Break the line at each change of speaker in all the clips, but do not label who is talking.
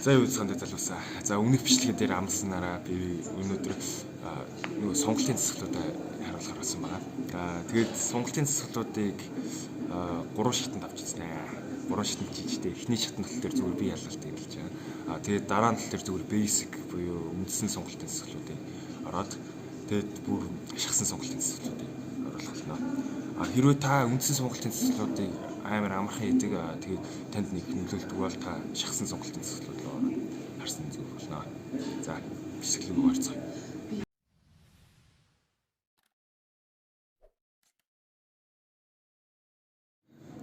За юу цаанд залуусаа. За өмнөх бичлэгэн дээр амласнараа би өнөөдөр нөгөө сонголтын засаглуудаа хариулахар болсон байгаа. За тэгээд сонголтын засаглуудыг 3 шатанд авч ирсэн ээ. 3 шатанд чийжтэй. Эхний шатнд болохоор зүгээр бие ялгалт гэж байгаа. А тэгээд дараа нь болохоор зүгээр basic буюу үндсэн сонголтын засаглуудыг ороод тэгээд бүр шахсан сонголтын засаглуудыг оруулах болно. А хэрвээ та үндсэн сонголтын засаглуудыг амар амархан хийдэг, тэгээд танд нэг нөлөөлдөг бол та шахсан сонголтын засаглууд руу ороод харсан зүйл болно. За бичлэг рүү орцгоё.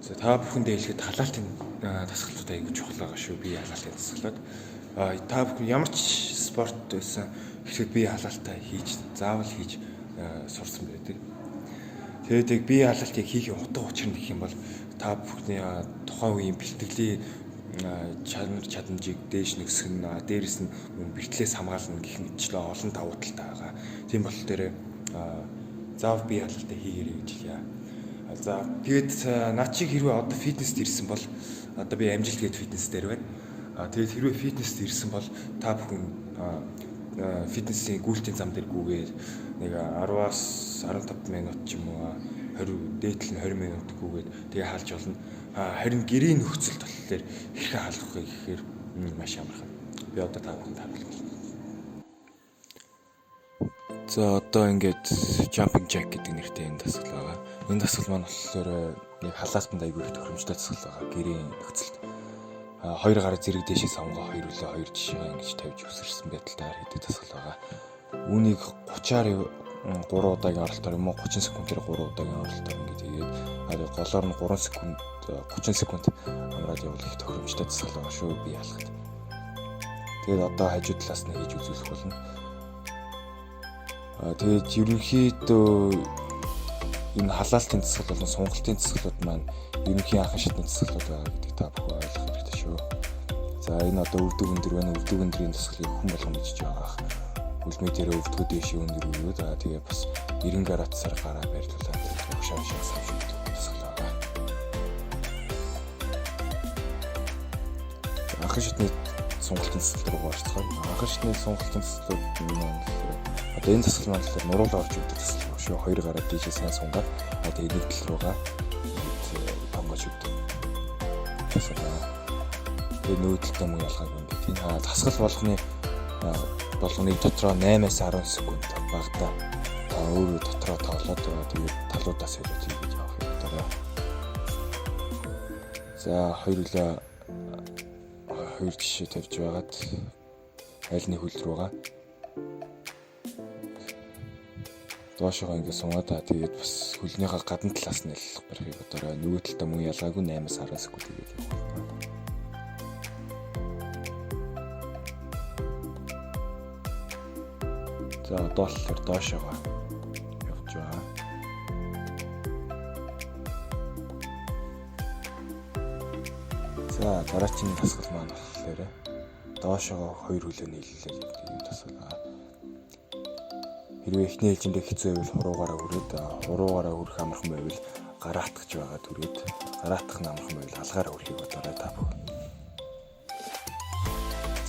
За та бүхэндээ хэлэхэд халаалтын дасгалууд аягүй чухал байгаа шүү. Бие халаалтын дасгалууд. Та бүхэн ямар ч спорт байсан хэлэхэд бие халаалтаа хийж, заавал хийж сурсан байдаг. Тэгээд яг бие халаалтыг хийх утга учир нь гэх юм бол та бүхний тухайн үеийн бэлтгэлийн чанар чадамжийг дээш нөхсөх нь, дээрэс нь мөн бэртлээс хамгаална гэх мэтчлээ олон давуу талтай байгаа. Тийм болохоор дээр заавал бие халаалтаа хийгээрэй гэж хэлье. За тэгээд над чиг хэрвээ одоо фитнест ирсэн бол одоо би амжилт гээд фитнес дээр байна. Тэгээд хэрвээ фитнест ирсэн бол та бүхэн фитнесийн гүйлтийн зам дээр гүгээд нэг 10-аас 15 минут ч юм уу 20 дээдл нь 20 минут гүгээд тэгээ хаалж болно. Харин гэрийн нөхцөлд болохоор хэрхэн хаалгах вэ гэхээр маш амархан. Би одоо та бүхэнд харуулах болно. За одоо ингээд jumping jack гэдэг нэртэй энэ дасгал байгаа. Энэ дасгал маань болохоор нэг халаалтанд аягүй их тохиромжтой дасгал байгаа. Гэрийн нөхцөлд. Хоёр гараа зэрэг дээшээ сонгоо, хоёр үлээ хоёр жишээ ингэж тавьж үсэрсэн байдалтайгаар хийдэг дасгал байгаа. Үүнийг 30-аар 3 удаагийн оролтоор юм уу 30 секундээр 3 удаагийн оролтоор ингэж хийгээд голоор нь 3 секунд 30 секунд амраад явуул их тохиромжтой дасгал байгаа шүү бие ялахад. Тэгээд одоо хажуу талаас нь хийж үзүүлэх болно. Тэгээд ерөнхийдөө энэ халаалтын дасгал болон сонголтын дасгалууд маань ерөнхий анхан шатны дасгалууд байгаа гэдгийг та бүхэн ойлгох хэрэгтэй шүү. За энэ одоо өвдөг өндөр байна. Өвдөг өндрийн дасгалыг хүн болгон мэдж байгаа. Үлмээ дээр өвдгөө дээшээ өндөр өргөөд тэгээ бас 90 градусаар гараа байрлуулад урагшаа шиг самш өгдөг дасгал байгаа. Анхан шатны сонголтын дасгал руу орцгоё. Анхан шатны сонголтын дасгалууд маань одоо энэ дасгал маань болохоор нуруулаа орж өгдөг дасгал шүү. Хоёр гараа дээшээ сайн сунгаад тэгээ нэг тал руугаа тонгож өгдөг дасгал байгаа. Тэгээ нөгөө талдаа мөн ялгаагүй юм би. Дасгал болгоныг дотроо 8-аас 10 секунд багадаа та өөрөө дотроо тоолоод тэгээд талуудаас солиод хийгээд явах хэрэгтэй. За хоёр үлээ хоёр жишээ тавьж байгаад аль нэг хөл рүүгээ доошогоо ингэ сунгаад тэгээд бас хөлнийхээ гадна талаас нь яллах барихыг бодорой. Нөгөө талдаа мөн ялгаагүй 8-аас 10 секунд хийгээд явах байна. За одоо болохоор доошогоо явж байгаа. За дараагийн дасгал маань болохоор доошогоо хоёр хөлөө нийлүүлээд явдаг юм дасгал байгаа. Хэрвээ эхний ээлжиндээ хэцүү байвал хуруугаараа хүрээд, хуруугаараа хүрэх амархан байвал гараа атгаж байгаа түрээд, гараа атгах нь амархан байвал алгаараа хүрэхийг бодоорой та бүхэн.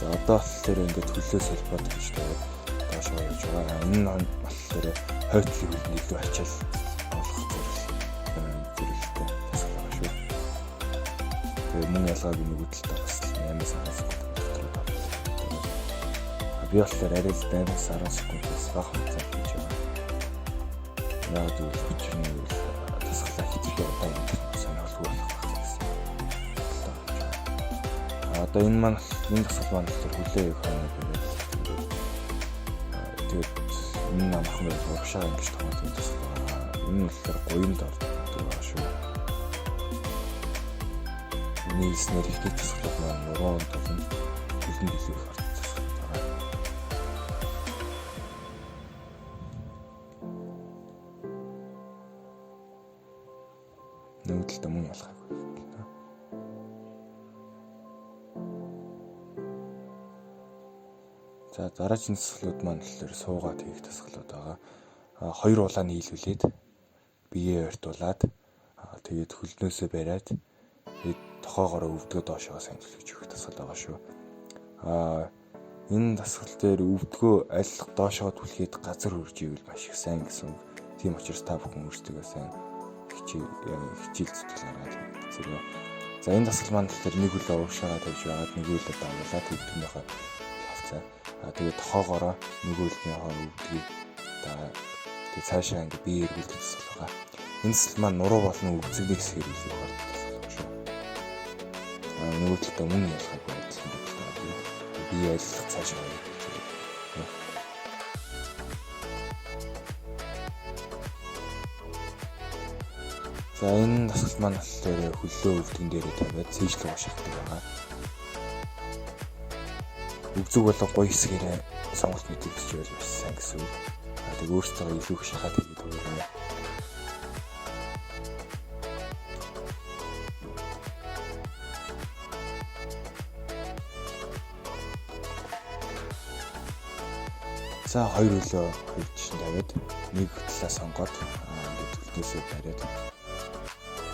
За одоо болохоор ингээд хөлөө солбоод гэж тавиад доошоо явж байгаа. Энэ нь болохоор хойтлын хөлөнд илүү ачаал олох зэрэгтэй дасгал байгаа шүү. Тэгээ мөн ялгаагүй нөгөө талдаа бас 8-аас 10 секунд дотор байна. Би болохоор арай л 8-аас 10 секундээс бага хугацаанд хийж байгаа. Яг гэвэл учир нь дасгалаа хэтэрхий удаан хийх сонирхолгүй болох байх гэсэн. Одоо энэ маань энэ дасгал маань болохоор хөлөө их хойно бариад тэгээд энэ нь амархан байвал урагшаа ингэж тоогоод энэ дасгал байгаа. Энэ нь болохоор гоёнд ордог байгаа шүү. Миний хэлснээр ихний дасгалууд маань нуруунд болон хөлөнд илүү их ордог дасгалууд байгаа. Нөгөө талдаа мөн ялгаагүй. За дараагийн дасгалууд маань болохоор суугаад хийх дасгалууд байгаа. Хоёр улаа нийлүүлээд биеэ ойртуулад тэгээд хөлнөөсөө бариад тэгээд тохоогоороо өвдгөө доошоо сайн түлхэж өгөх дасгал байгаа шүү. Энэ дасгал дээр өвдгөө аль доошоо түлхээд газар хөрж ивэл маш их сайн гэсэн үг. Тийм учраас та бүхэн өөрсдөө сайн хичээл зүтгэл гаргаад үзээрэй. За энэ дасгал маань болохоор нэг хөлөө урагшаага тавьж байгаад нэг хөлөө дагуулад өвдгөнийхөө хавцаа. Тэгээд тохоогоороо нөгөө хөлнийхөө өвдгийг тэгээд цаашаа ингээ бие эргүүлдэг дасгал байгаа. Энэ дасгал маань нуруу болон өвцөгний хэсгээр илүү их ордог дасгал шүү. Нөгөө талдаа мөн ялгаагүй адилхан байдалтай. Бие айлах цаашаа эргүүлж байгаа. За энэ дасгал маань болохоор хөллөө өвдгөн дээрээ тавиад цээжлэг уушигдаг байгаа. Өвзөг болон гоё хэсгээрээ сонголт мэдэгдэж байвал маш сайн гэсэн үг. Тэг өөрсдөө илүү их шахаад хийгээд өгөөрэй. За хоёр хөлөө хоёр жишэнд тавиад нэг талаа сонгоод ингээд хөлнөөсөө бариад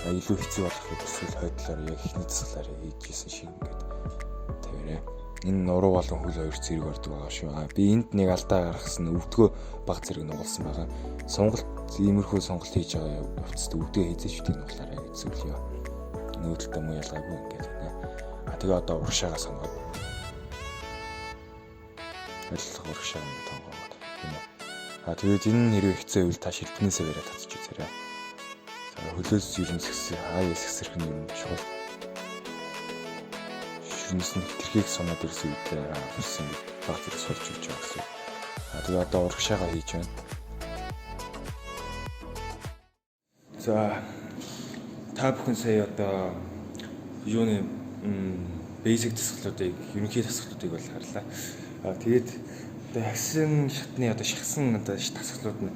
за илүү хэцүү болохыг хүсвэл хойд талаар яг эхний дасгалаараа хийж исэн шиг ингээд тавиарай. Энэ нуруу болон хөл хоёр зэрэг ордог байгаа шүү. Би энд нэг алдаа гаргасан нь өвдгөө баг зэрэг нугалсан байгаа. Сонголт иймэрхүү сонголт хийж байгаа явцад өвдгөө хизээч битгий нугалаарай гэж зөвлөё. Нөгөө талдаа муу ялгаагүй ингээд байна. Тэгээ одоо урагшаага сонгоод аль урагшаа ингээд тонгоогоод юм уу. Тэгээд энэ хэрвээ хэцүү байвал та шилбэнээсээ бариад татчих үзээрэй. За хөлөөс ер нь сэгсэр хаяа сэгсэрх нь ер нь чухал. Шүрнээс нь хитрхийг сунаад ирсэн үед болсон баг зэрэг сулж өгч байгаа гэсэн. Тэгээ одоо урагшаага хийж байна. За та бүхэн сая одоо юуны basic дасгалуудыг, ерөнхий дасгалуудыг бол харлаа. Тэгээд одоо хагсан шатны одоо шахсан одоо дасгалууд нь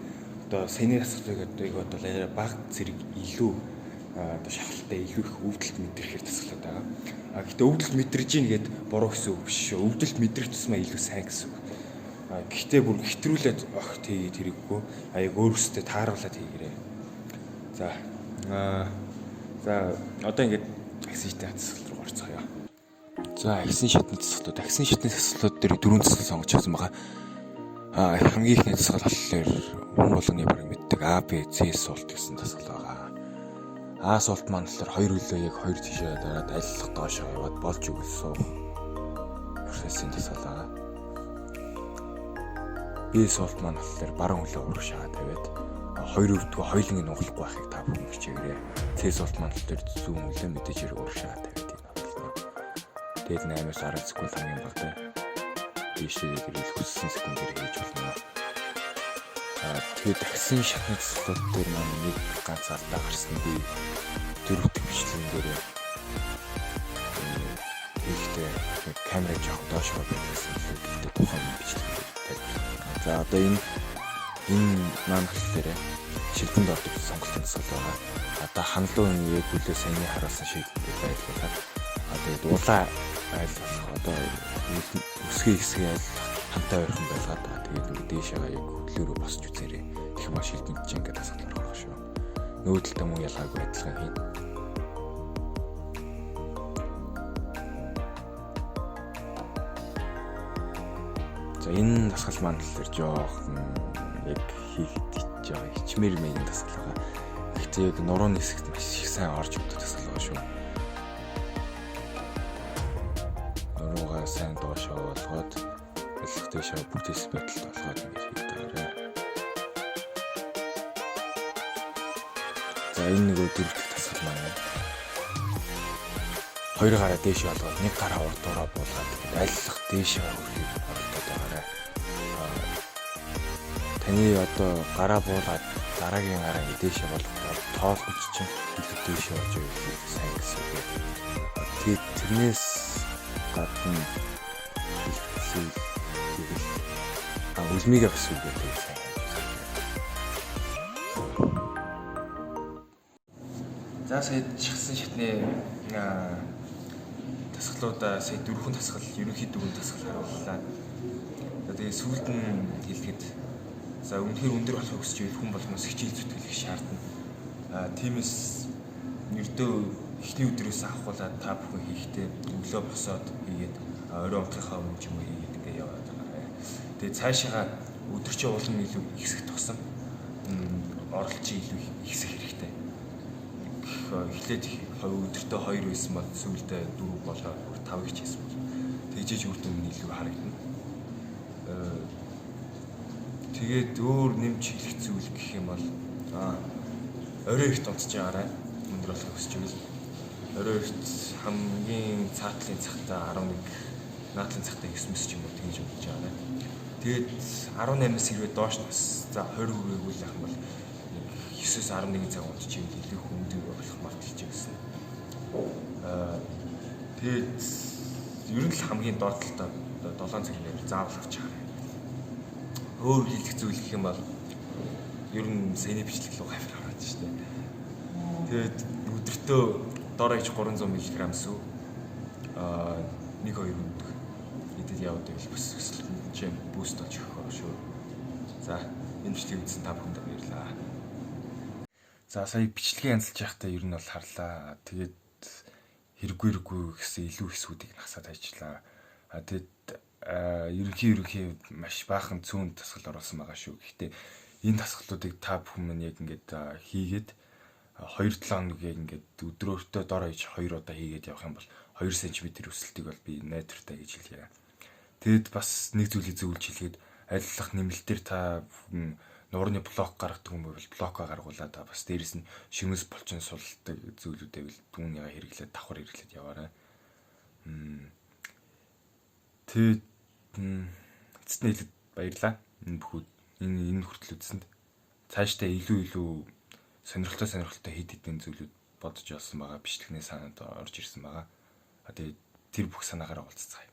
одоо саяны дасгалыг одоо арай баг зэрэг илүү одоо шахалтай илүү их өвдөлт мэдрэхээр дасгалууд байгаа. Гэхдээ өвдөлт мэдрэж гин гэд буруу гэсэн үг биш шүү. Өвдөлт мэдрэх тусмаа илүү сайн гэсэн үг. Гэхдээ бүр хэтрүүлээд огт хийгээд хэрэггүй. Яг өөрөөсөө тааруулаад хийгээрэй. За за одоо ингээд агсын шатны дасгал руу орцгоё. За агсын шатны дасгалууд, агсын шатны дасгалууд дээр дөрвөн дасгал сонгож авсан байгаа. Хамгийн ихний дасгал болохоор хүн болгоны бараг мэддэг А, Б, С суулт гэсэн дасгал байгаа. А суулт маань болохоор хоёр хөлөө яг хоёр тишээ дараад айллах доошоо яваад болж өгөл суух процессын дасгал байгаа. Б суулт маань болохоор баруун хөлөө урагшаа тавиад хоёр өвдгөө хоёуланг нугалахгүй байхыг та бүхэн хичээгээрэй. С суулт маань болохоор зүүн хөлөө мэдээж хэрэг урагшаа тавиад энэ бодлоо. Тэгээд 8-аас 10 секунд хамгийн багадаа дээшээ гэрэл хүссэн секундээр хийж болно. Тэгээд тагсан шатны дасгалууд дээр маань нэг ганц алдаа гарсан. Би дөрөв дэх бичлэгэн дээр хийхдээ камера жоохон доошоо байсан лээ. Гэхдээ тухайн бичлэг дээр тайлбарлана. За одоо энэ маань болохоор шилбэнд ордог сонголтын дасгал байгаа. Одоо ханлуу яг хөлөө саяны харуулсан шиг байлгуулаад тэгээд улаа айл болох одоо өсгий хэсгээ айл хамтаа ойрхон байлгаад тэгээд нэг дээшээгээ яг хөдлөөрөө босч үзээрэй. Тэгэх ба шилбэнд чинь ингээд дасгал орох шүү. Нөгөө талдаа мөн ялгаагүй адилхан хийн. За энэ дасгал маань болохоор жоохон яг хийхэд байгаа хичмээр маягийн дасгал байгаа. Гэхдээ яг нурууны хэсэгт маш их сайн орж өгдөг дасгал байгаа шүү. Нуруугаа сайн доошоо олгоод алих дээшээ бүтээс байдалд олгоод ингэж хийдэг байгаарай. За энэ нөгөө дөрөв дэх дасгал маань хоёр гараа дээшээ олгоод нэг гараа урдуураа буулгаад айллах дээшээ өрхийг оролдоод байгаарай. Таны одоо гараа буулгаад дараагийн гараа ингэ дээшээ болгоход тоолгоч чинь илүү дээшээ орж ивэл сайн гэсэн үг. Тэгээд тэрнээс гадна хэлсэн гэвэл үлмийгээ бас үгээд сайн. За сая шахсан шатны дасгалуудаа сая дөрвөн дасгал, ерөнхий дөрвөн дасгал харууллаа. За тэгээ сүүлд нь хэлэхэд за үнэхээр өндөр болохыг хүсэж байвал хүн болгоноос хичээл зүтгэлийг шаардна. Тиймээс ердөө эхний өдрөөс авахуулаад та бүхэн хийхдээ өглөө босоод хийгээд Орой унтахаа өмнө ч юм уу хийгээд ингээ яваад байгаарай. Тэгээд цаашаага өдөрчөө улам илүү ихсэх тусам оролт чи илүү ихсэх хэрэгтэй. Эхлээд өдөртөө 2 байсан бол сүүлдээ 4 болоод бүр 5 хийчихсэн бол тэгжээж үр дүн нь илүү харагдана. Тэгээд өөр нэмж хэлэх зүйл гэх юм бол орой эрт унтж байгаарай. Өндөр болохыг хүсэж байвал орой эрт хамгийн цаатлын цагтаа 11, наадлын цагтаа 9 мэс ч юм уу тэгж унтж байгаарай. Тэгээд 18-аас хэрвээ доош нас за 20 хүрээгүй л яах юм бол 9-өөс 11 цаг унтчихвал илүү өндөр болох магадлал гэсэн. Тэгээд ер нь л хамгийн доод талдаа 7 цаг нэр заавал авч чаарай. Өөр хэлэх зүйл гэх юм бол ер нь саяны бичлэг рүү хавьр ороод шүү дээ. Тэгээд өдөртөө дор хаяж 300 мг сүү 1 2 өндөг идэл яваад байвал бас өсөлтөнд чинь boost болж өгөх шүү. За, энэ бичлэгийг үзсэн та бүхэнд баярлалаа. За, сая бичлэгээ янзалж байхдаа ер нь бол харлаа. Тэгээд хэрэггүй гэсэн илүү хэсгүүдийг насаад ажиллаа. Тэгээд ерөнхий маш баахан цөөн дасгал оруулсан байгаа шүү. Гэхдээ энэ дасгалуудыг та бүхэн минь яг ингээд хийгээд 2-7 хоног яг ингээд өдрөөртөө дор хаяж 2 удаа хийгээд явах юм бол 2 см өсөлтийг бол би найдвартай гэж хэлье. Тэгэд бас нэг зүйлийг зөвлөж хэлэхэд аль болох нэмэлтээр та нуурны блок гаргадаг юм бол блокоо гаргуулаад бас дээрэс нь шимэс булчин сулдаг зүйлүүдээ бол түүнийгээ хэрэглээд давхар хэрэглээд яваарай. Тэгээд эцэст нь хэлэхэд баярлалаа. Энэ бүхүүд энэ хүртэл үзсэнд цаашдаа илүү сонирхолтой хэд хэдэн зүйлүүд бодож олсон байгаа, бичлэгний санаад орж ирсэн байгаа. Тэгээд тэр бүх санаагаараа уулзцгаая.